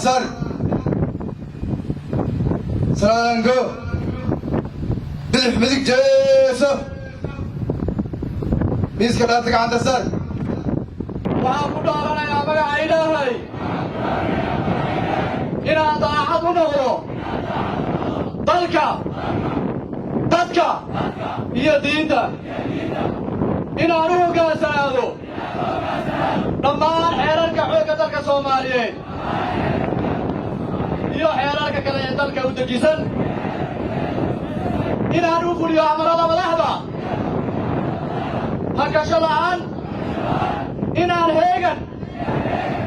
Saar. Salaan go. Bidix, midig jeeso. Miiska dhaarta gacanta saar. Waxaan ku dhaaranayaa magaca Ilaahay inaan daacad u noqdo dalka, dadka iyo diinta, inaan u hoggaansanaado dhammaan xeerarka xoogga dalka Soomaaliyeed iyo xeerarka kale ee dalka u dejisan, inaan u fuliyo amarada madaxda hakasho la'aan, inaan heegan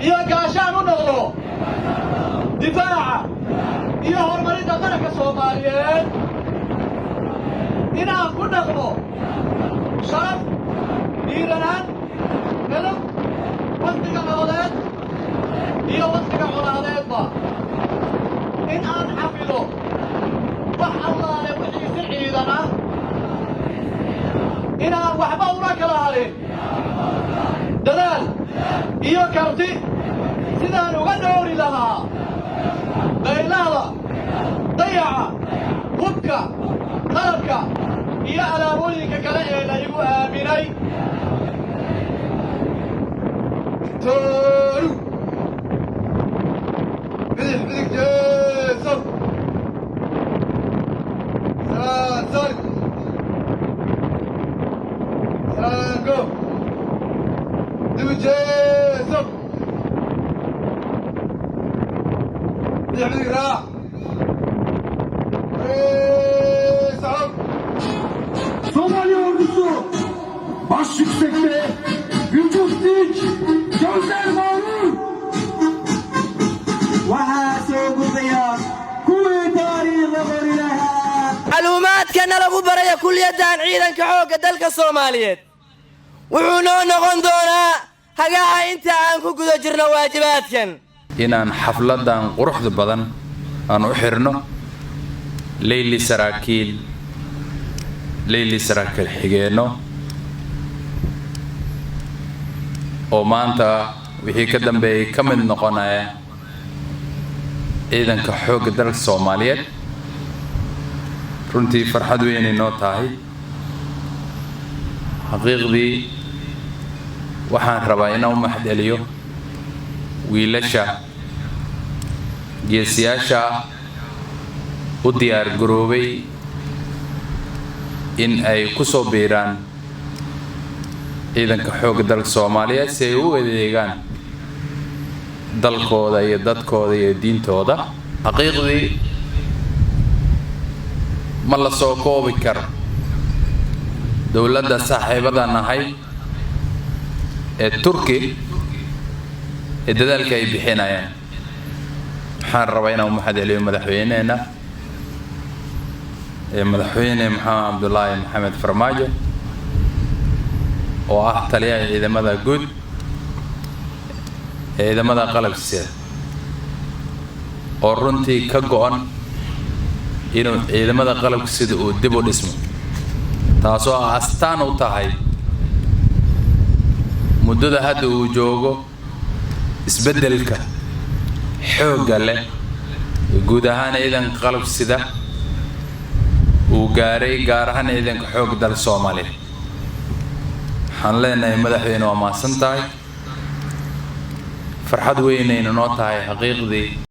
iyo gaashaan u noqdo difaaca iyo horumarinta qaranka Soomaaliyeed, inaan ku dhaqmo sharaf, dhiiranaan, edab, wakhtiga nabadeed iyo wakhtiga colaadeedba, in aan xafido wax allaale wixii si ciidan ah, inaan waxba ula kala hadhin dadaal iyo karti sidaan uga dhowri lahaa baylahda, dayaca, hubka, qalabka iyo alaabooyinka kale ee laygu aaminay. Tooru. Bidix, midig jeeso. Salaan saar. Salaan go. Dib u jeeso. Bidix, midig raac. Hore soco. Somali ordusu baş yüksekte, vücut dik, gözler mağrur. Waxaa soo gudbaya kuwii taariikhda qori lahaa. Macluumaadkana lagu baraya kuliyaddan ciidanka xoogga dalka Soomaaliyeed wuxuu noo noqon doonaa hagaha inta aan ku guda jirno waajibaadkan. Inaan xafladan quruxda badan aan u xirno leyli saraakiil, leyli saraakiil xigeenno oo maanta wixii ka dambeeyay ka mid noqonaya ciidanka xoogga dalka Soomaaliyeed. Runtii farxad weynay noo tahay. Xaqiiqdii waxaan rabaa inaan u mahadceliyo wiilasha geesiyaasha u diyaar garoobay in ay ku soo biiraan ciidanka xoogga dalka Soomaaliyeed si ay u adeegaan dalkooda iyo dadkooda iyo diintooda. Xaqiiqdii ma la soo koobi karo dowladda saaxiibada nahay ee Turki ee dadaalka ay bixinayaan. Waxaan rabaa inaan u mahadceliyo madaxweyneheenna ee Madaxweyne Maxamed Cabdulaahi Maxamed Farmaajo oo ah taliyaha ciidamada guud ee ciidamada qalabka sida, oo runtii ka go'an inuu ciidamada qalabka sida uu dib u dhismo, taasoo ah astaan u tahay muddada hadda uu joogo isbeddelka xoogga leh ee guud ahaan ciidanka qalabka sida uu gaaray, gaar ahaan ciidanka xoogga dalka Soomaaliya. Waxaan leenahay, madaxweyne, waa mahadsan tahay. Farxad weynayna noo tahay xaqiiqdii.